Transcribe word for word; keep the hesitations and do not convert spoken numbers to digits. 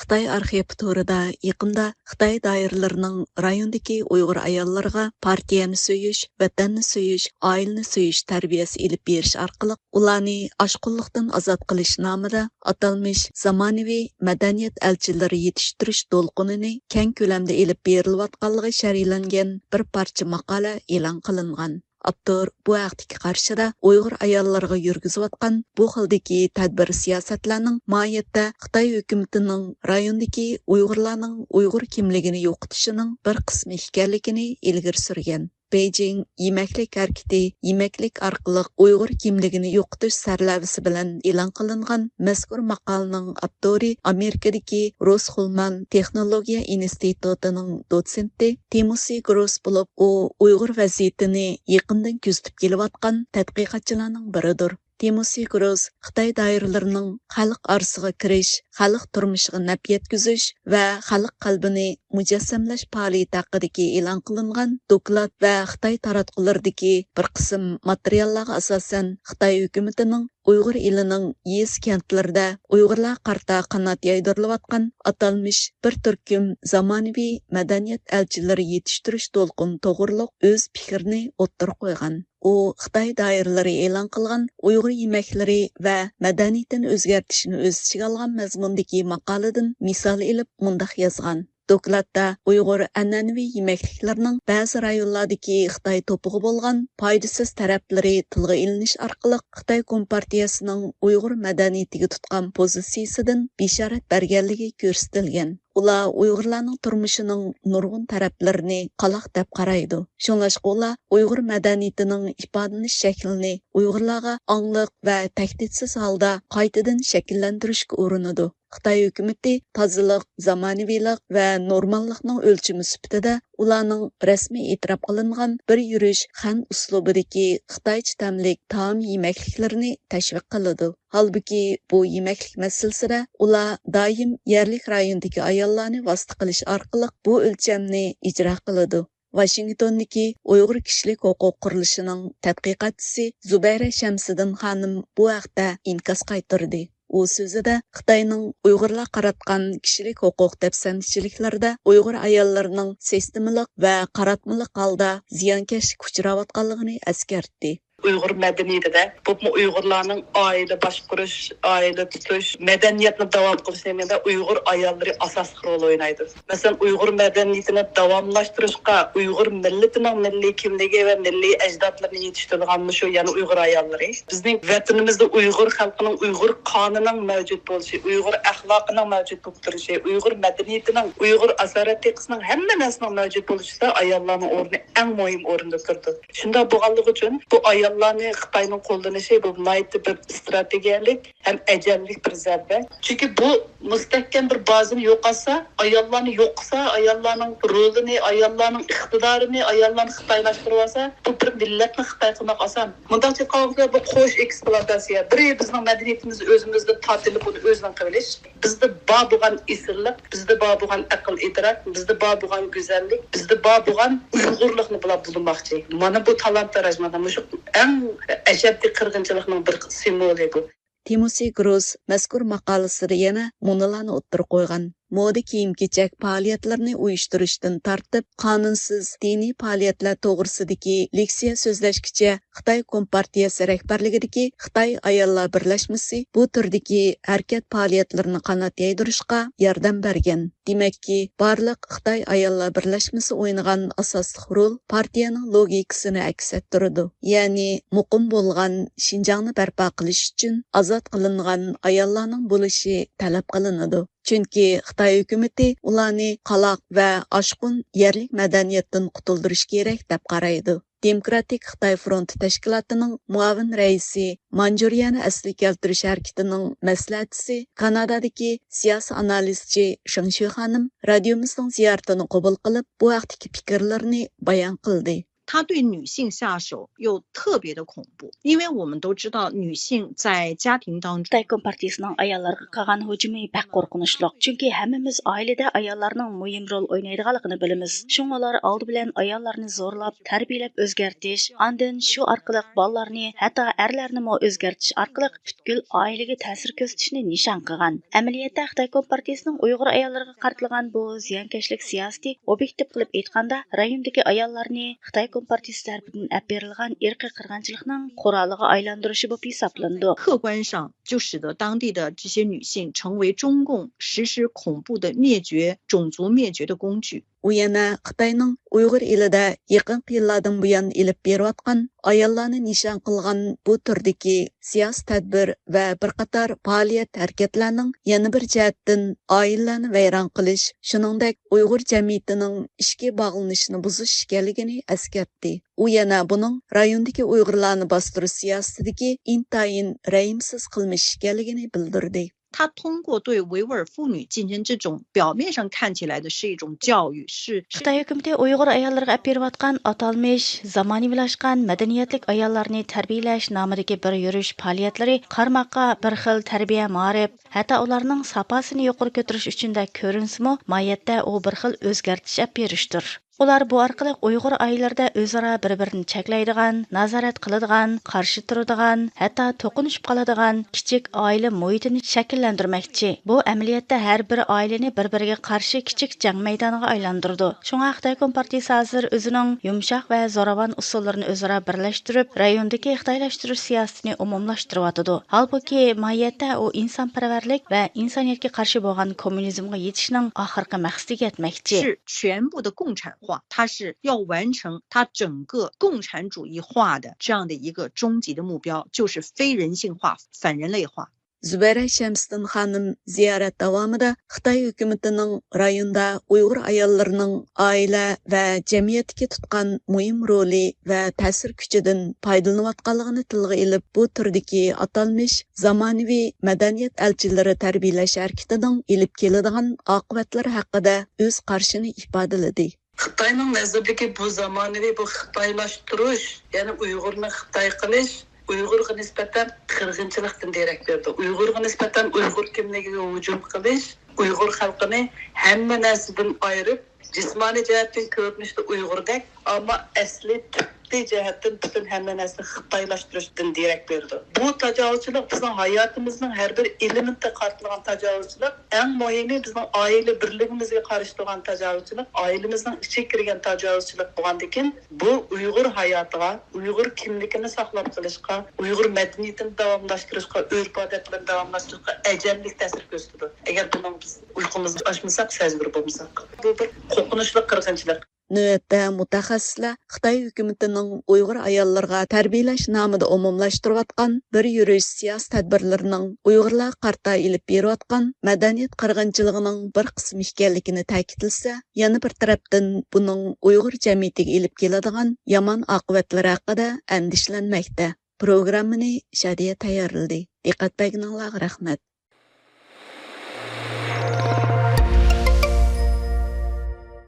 خىتاي ئارخىپى تورىدا يېقىندا خىتاي دائىرىلىرىنىڭ رايوندىكى ئۇيغۇر ئاياللىرىغا پارتىيەنى سۆيۈش، ۋەتەننى سۆيۈش، ئائىلىنى سۆيۈش تەربىيەسى ئېلىپ بېرىش ئارقىلىق ئۇلارنى ئاشقۇنلۇقتىن ئازاد قىلىش نامىدا ئاتالمىش زامانىۋى مەدەنىيەت ئەلچىلىرى يېتىشتۈرۈش دولقۇنىنى كەڭ كۆلەمدە ئېلىپ بېرىلىۋاتقانلىقى شەرھلەنگەن بىر پارچە ماقالە ئېلان قىلىنغان. ئاپتور بۇ ھەقتىكى قارىشىدا ئۇيغۇر ئاياللىرىغا يۈرگۈزۈۋاتقان بۇ خىلدىكى تەدبىر سىياسەتلەرنىڭ ماھىيەتتە خىتاي ھۆكۈمىتىنىڭ رايوندىكى ئۇيغۇرلارنىڭ ئۇيغۇر كىملىكىنى يوقىتىشىنىڭ بىر قىسمى ئىكەنلىكىنى ئىلگىرى سۈرگەن. بېيجىڭ يېمەكلىك ھەرىكىتى يېمەكلىك ئارقىلىق ئۇيغۇر كىملىكىنى يوقىتىش سەرلەۋھىسى بىلەن ئېلان قىلىنغان مەزكۇر ماقالىنىڭ ئاپتورى ئامېرىكىدىكى روسخولمان تېخنولوگىيە ئىنستىتۇتىنىڭ دوتسېنتى تىموسى گروس بولۇپ، ئۇ ئۇيغۇر ۋەزىيىتىنى يېقىندىن كۆزىتىپ كېلىۋاتقان تەتقىقاتچىلارنىڭ بىرىدۇر. تىموسى گروس خىتاي دائىرىلىرىنىڭ خەلق ئارىسىغا كىرىش، خەلق تۇرمۇشىغا نەپ يەتكۈزۈش ۋە خەلق قەلبىنى مۇجەسسەملەش پائالىيىتى ھەققىدىكى ئېلان قىلىنغان دوكلات ۋە خىتاي تاراتقۇلىرىدىكى بىر قىسىم ماتېرىياللارغا ئاساسەن، خىتاي ھۆكۈمىتىنىڭ ئۇيغۇر ئېلىنىڭ يېزا، كەنتلىرىدە ئۇيغۇرلارغا قارىتا قانات يايدۇرۇلۇۋاتقان ئاتالمىش بىر تۈركۈم زامانىۋى مەدەنىيەت ئەلچىلىرى يېتىشتۈرۈش دولقۇنى توغرۇلۇق ئۆز پىكرىنى ئوتتۇرىغا قويغان. ئۇ خىتاي دائىرىلىرى ئېلان قىلغان ئۇيغۇر يېمەكلىرى ۋە مەدەنىيىتىنى ئۆزگەرتىشنى ئۆز ئىچىگە ئالغان مەزمۇندىكى ماقالىدىن مىسال ئېلىپ مۇنداق يازغان: دوكلاتتا ئۇيغۇر ئەنئەنىۋى يېمەكلىكلىرىنىڭ بەزى رايونلاردىكى خىتاي توپىغا بولغان پايدىسىز تەرەپلىرى تىلغا ئېلىنىش ئارقىلىق، خىتاي كومپارتىيەسىنىڭ ئۇيغۇر مەدەنىيىتىگە تۇتقان پوزىتسىيىسىدىن بېشارەت بەرگەنلىكى كۆرسىتىلگەن. ئۇلار ئۇيغۇرلارنىڭ تۇرمۇشىنىڭ نۇرغۇن تەرەپلىرىنى قالاق دەپ قارايدۇ. شۇڭلاشقا ئۇلار ئۇيغۇر مەدەنىيىتىنىڭ ئىپادىلىنىش شەكلىنى ئۇيغۇرلارغا ئاڭلىق ۋە تەھدىتسىز ھالدا قايتىدىن شەكىللەندۈرۈشكە ئۇرۇنىدۇ. خىتاي ھۆكۈمىتى تازىلىق، زامانىۋىلىق ۋە نورماللىقنىڭ ئۆلچىمى سۈپىتىدە ئۇلارنىڭ رەسمىي ئېتىراپ قىلىنغان بىر يۈرۈش خەن ئۇسلۇبىدىكى خىتايچە تەملىك تائام يېمەكلىكلىرىنى تەشۋىق قىلىدۇ. ھالبۇكى، بۇ يېمەكلىك مەسىلىسىدە ئۇلار دائىم يەرلىك رايوندىكى ئاياللارنى ۋاسىتە قىلىش ئارقىلىق بۇ ئۆلچەمنى ئىجرا قىلىدۇ. ۋاشىنگتوندىكى ئۇيغۇر كىشىلىك ھوقۇق قۇرۇلۇشىنىڭ تەتقىقاتچىسى زۇبەيرە شەمسىدىن خانىم بۇ ھەقتە ئىنكاس قايتۇردى. ئۇ سۆزىدە خىتاينىڭ ئۇيغۇرلارغا قاراتقان كىشىلىك ھوقۇق دەپسەندىچىلىكلىرىدە ئۇيغۇر ئاياللىرىنىڭ سىستېمىلىق ۋە قاراتمىلىق ھالدا زىيانكەشلىككە ئۇچراۋاتقانلىقىنى ئەسكەرتتى. ئۇيغۇر مەدەنىيىتىدە، بولۇپمۇ ئۇيغۇرلارنىڭ ئائىلە باشقۇرۇش، ئائىلە تۇتۇش، مەدەنىيەتنى داۋام قىلىش نېمىدە ئۇيغۇر ئاياللىرى ئاساسلىق رول ئوينايدۇ. مەسىلەن، ئۇيغۇر مەدەنىيىتىنى داۋاملاشتۇرۇشقا، ئۇيغۇر مىللىتىنىڭ مىللىي كىملىكى ۋە مىللىي ئەجدادلىرىنى يېتىشتۈرىدىغان مۇشۇ يەنە ئۇيغۇر ئاياللىرى. بىزنىڭ ۋەتىنىمىزدە ئۇيغۇر خەلقىنىڭ ئۇيغۇر قانىنىنىڭ مەۋجۇت بولۇشى، ئۇيغۇر ئەخلاقىنىڭ مەۋجۇت بولۇپ تۇرۇشى، ئۇيغۇر مەدەنىيىتىنىڭ، ئۇيغۇر ئاسارەتىقىسىنىڭ ھەممە نەرسىنىڭ مەۋجۇت بولۇشىدا ئاياللارنىڭ ئورنى ئەڭ مۇھىم ئورۇندا تۇرىدۇ. شۇنداق بولغانلىقى ئۈچۈن بۇ ئاياللارنى خىتاينىڭ قوللىنىشى بۇ ناھايىتى بىر ئىستراتېگىيەلىك ھەم ئەجەللىك بىر زەربە. چۈنكى بۇ مۇستەھكەم بىر بازىنى يوقاتسا، ئاياللارنى يوقىسا، ئاياللارنىڭ رولىنى، ئاياللارنىڭ ئىقتىدارىنى، ئاياللارنى خىتايلاشتۇرۇۋالسا، بۇ بىر مىللەتنى خىتاي قىلماق ئاسان. مۇنداقچە قالغاندا بۇ قوش ئېكسپلۇئاتاتسىيە. بىرى بىزنىڭ مەدەنىيىتىمىزنى ئۆزىمىزدىن تارتىلىپ، ئۇنى ئۆزىنىڭ قىلىۋېلىش. بىزدە بار بولغان ئېسىللىق، بىزدە بار بولغان ئەقىل ئىدراك، بىزدە بار بولغان گۈزەللىك، بىزدە بار بولغان ئۇيغۇرلۇقنى بۇلار بۇلىماقچى. مانا بۇ تالان تاراج، مانا مۇشۇ ئەڭ ئەشەددىي قىرغىنچىلىقنىڭ بىر سىمۋولى بۇ. تىموسى گروس مەزكۇر ماقالىسىدا يەنە مۇنۇلارنى ئوتتۇرىغا قويغان. مودا كىيىم-كېچەك پائالىيەتلىرىنى ئۇيۇشتۇرۇشتىن تارتىپ، قانۇنسىز دىنىي پائالىيەتلەر توغرىسىدىكى لېكسىيە سۆزلەشكىچە، خىتاي كومپارتىيەسى رەھبەرلىكىدىكى خىتاي ئاياللار بىرلەشمىسى بۇ تۈردىكى ھەرىكەت پائالىيەتلىرىنى قانات يايدۇرۇشقا ياردەم بەرگەن. دېمەككى، بارلىق خىتاي ئاياللار بىرلەشمىسى ئوينىغان ئاساسلىق رول پارتىيەنىڭ لوگىكىسىنى ئەكس ئەتتۈرىدۇ. يەنى مۇقىم بولغان شىنجاڭنى بەرپا قىلىش ئۈچۈن ئازاد قىلىنغان ئاياللارنىڭ بولۇشى تەلەپ قىلىنىدۇ. چۈنكى خىتاي ھۆكۈمىتى ئۇلارنى قالاق ۋە ئاشقۇن يەرلىك مەدەنىيەتتىن قۇتۇلدۇرۇش كېرەك دەپ قارايدۇ. دېموكراتىك خىتاي فرونتى تەشكىلاتىنىڭ مۇئاۋىن رەئىسى، مانجۇرىيەنى ئەسلىگە كەلتۈرۈش ھەرىكىتىنىڭ مەسلىھەتچىسى، كانادادىكى سىياسىي ئانالىزچى شېڭ شۈي خانىم رادىيومىزنىڭ زىيارىتىنى قوبۇل قىلىپ، بۇ ھەقتىكى پىكىرلىرىنى بايان قىلدى. 他对女性下手又特别的恐怖，因为我们都知道女性在家庭当中 خىتاي كومپارتىيىسىنىڭ ئاياللارغا قىلغان ھۇجۇمى بەك قورقۇنچلۇق. چۈنكى ھەممىمىز ئائىلىدە ئاياللارنىڭ مۇھىم رول ئوينايدىغانلىقىنى بىلىمىز. شۇڭا ئۇلار ئالدى بىلەن ئاياللارنى زورلاپ، تەربىيەلەپ ئۆزگەرتىش، ئاندىن شۇ ئارقىلىق بالىلارنى، ھەتتا ئەرلەرنىمۇ ئۆزگەرتىش ئارقىلىق پۈتكۈل ئائىلىگە تەسىر كۆرسىتىشنى نىشان قىلغان. ئەمەلىيەتتە خىتاي كومپارتىيىسىنىڭ ئۇيغۇر ئاياللىرىغا قارىتىلغان بۇ زىيانكەشلىك سىياسىتى ئوبيېكتىپ قىلىپ ئېيتقاندا، رايوندىكى ئاياللارنى خىتاي كومپارتىيىسى تەرىپىدىن ئەپ بېرىلغان ئىرقىي قىرغىنچىلىقنىڭ قورالىغا ئايلاندۇرۇشى بولۇپ ھېسابلىنىدۇ. 客观上就使得当地的这些女性成为中共实施恐怖的灭绝、种族灭绝的工具。 ئۇ يەنە خىتاينىڭ ئۇيغۇر ئېلىدە يېقىنقى يىللاردىن بۇيان ئېلىپ بېرىۋاتقان ئاياللارنى نىشان قىلغان بۇ تۈردىكى سىياسىي تەدبىر ۋە بىر قاتار پائالىيەت ھەرىكەتلەرنىڭ يەنە بىر جەھەتتىن ئائىلىلەرنى ۋەيران قىلىش، شۇنىڭدەك ئۇيغۇر جەمئىيىتىنىڭ ئىچكى باغلىنىشىنى بۇزۇش ئىكەنلىكىنى ئەسكەرتتى. ئۇ يەنە بۇنىڭ رايوندىكى ئۇيغۇرلارنى باستۇرۇش سىياسىتىدىكى ئىنتايىن رەھىمسىز قىلمىش ئىكەنلىكىنى بىلدۈردى. 他通过对维吾尔妇女进行这种表面上看起来的是一种教育，是 خىتاي ھۆكۈمىتى ئۇيغۇر ئاياللىرىغا ئەپ بېرىۋاتقان ئاتالمىش زامانىۋىلاشقان مەدەنىيەتلىك ئاياللارنى تەربىيەلەش نامىدىكى بىر يۈرۈش پائالىيەتلىرى قارىماققا بىر خىل تەربىيە، مائارىپ، ھەتتا ئۇلارنىڭ ساپاسىنى يۇقىرى كۆتۈرۈش ئۈچۈندەك كۆرۈنسىمۇ، ماھىيەتتە ئۇ بىر خىل ئۆزگەرتىش ئەپ بېرىشتۇر. ئۇلار بۇ ئارقىلىق ئۇيغۇر ئائىلىلىرىدە ئۆزئارا بىر-بىرىنى چەكلەيدىغان، نازارەت قىلىدىغان، قارشى تۇرىدىغان، ھەتتا توقۇنۇشۇپ قالىدىغان كىچىك ئائىلە مۇھىتىنى شەكىللەندۈرمەكچى. بۇ ئەمەلىيەتتە ھەر بىر ئائىلىنى بىر-بىرىگە قارشى كىچىك جەڭ مەيدانىغا ئايلاندۇرىدۇ. شۇڭا خىتاي كومپارتىيىسى ھازىر ئۆزىنىڭ يۇمشاق ۋە زوراۋان ئۇسۇللىرىنى ئۆزئارا بىرلەشتۈرۈپ، رايوندىكى خىتايلاشتۇرۇش سىياسىتىنى ئومۇملاشتۇرۇۋاتىدۇ. ھالبۇكى، ماھىيەتتە ئۇ ئىنسانپەرۋەرلىك ۋە ئىنسانىيەتكە قارشى بولغان كوممۇنىزمغا يېتىشنىڭ ئاخىرقى مەقسىتىگە يەتمەكچى. 是全部的共产化，它是要完成它整个共产主义化的这样的一个终极的目标，就是非人性化、反人类化。 زۇبەيرە شەمسىدىن خانىم زىيارەت داۋامىدا خىتاي ھۆكۈمىتىنىڭ رايوندا ئۇيغۇر ئاياللىرىنىڭ ئائىلە ۋە جەمئىيەتتىكى تۇتقان مۇھىم رولى ۋە تەسىر كۈچىدىن پايدىلىنىۋاتقانلىقىنى تىلغا ئېلىپ، بۇ تۈردىكى ئاتالمىش زامانىۋى مەدەنىيەت ئەلچىلىرى تەربىيەلەش ھەرىكىتىنىڭ ئېلىپ كېلىدىغان ئاقىۋەتلىرى ھەققىدە ئۆز قارىشىنى ئىپادىلىدى. خىتاينىڭ نەزىرىدىكى بۇ زامانىۋى، بۇ خىتايلاشتۇرۇش، يەنى ئۇيغۇرنى خىتاي قىلىش، ئۇيغۇرغا نىسبەتەن قىرغىنچىلىقتىن دېرەك بېرىدۇ. ئۇيغۇرغا نىسبەتەن ئۇيغۇر كىملىكىگە ھۇجۇم قىلىش، ئۇيغۇر خەلقىنى ھەممە نەرسىدىن ئايرىپ، جىسمانىي جەھەتتىن كۆرۈنۈشتە ئۇيغۇردەك، ئەمما ئەسلى تۈپتىن جەھەتتىن پۈتۈن ھەممە نەرسىنى خىتايلاشتۇرۇشتىن دېرەك بېرىدۇ. بۇ تاجاۋۇزچىلىق بىزنىڭ ھاياتىمىزنىڭ ھەر بىر ئېلېمېنتىغا قارىتىلغان تاجاۋۇزچىلىق. ئەڭ مۇھىمى، بىزنىڭ ئائىلە بىرلىكىمىزگە قارشى تۇرغان تاجاۋۇزچىلىق، ئائىلىمىزنىڭ ئىچىگە كىرگەن تاجاۋۇزچىلىق بولغاندىكىن، بۇ ئۇيغۇر ھاياتىغا، ئۇيغۇر كىملىكىنى ساقلاپ قېلىشقا، ئۇيغۇر مەدەنىيىتىنى داۋاملاشتۇرۇشقا، ئۆرپ-ئادەتلىرىنى داۋاملاشتۇرۇشقا ئەجەللىك تەسىر كۆرسىتىدۇ. ئەگەر بۇنىڭ بىز ئۇيقۇمىزنى ئاچمىساق، سەزگۈر بولمىساق، بۇ بىر قورقۇنچلۇق قىرغىنچىلىق. نۆۋەتتە مۇتەخەسسىسلەر خىتاي ھۆكۈمىتىنىڭ ئۇيغۇر ئاياللىرىغا تەربىيەلەش نامىدا ئومۇملاشتۇرۇۋاتقان بىر يۈرۈش سىياسىي تەدبىرلىرىنىڭ ئۇيغۇرلارغا قارىتا ئېلىپ بېرىۋاتقان مەدەنىيەت قىرغىنچىلىقىنىڭ بىر قىسمى ئىكەنلىكىنى تەكىتلىسە، يەنە بىر تەرەپتىن بۇنىڭ ئۇيغۇر جەمئىيىتىگە ئېلىپ كېلىدىغان يامان ئاقىۋەتلىرى ھەققىدە ئەندىشىلەنمەكتە. پروگراممىنى شادىيە تەييارلىدى. دىققەت بەرگىنىڭلارغا رەھمەت.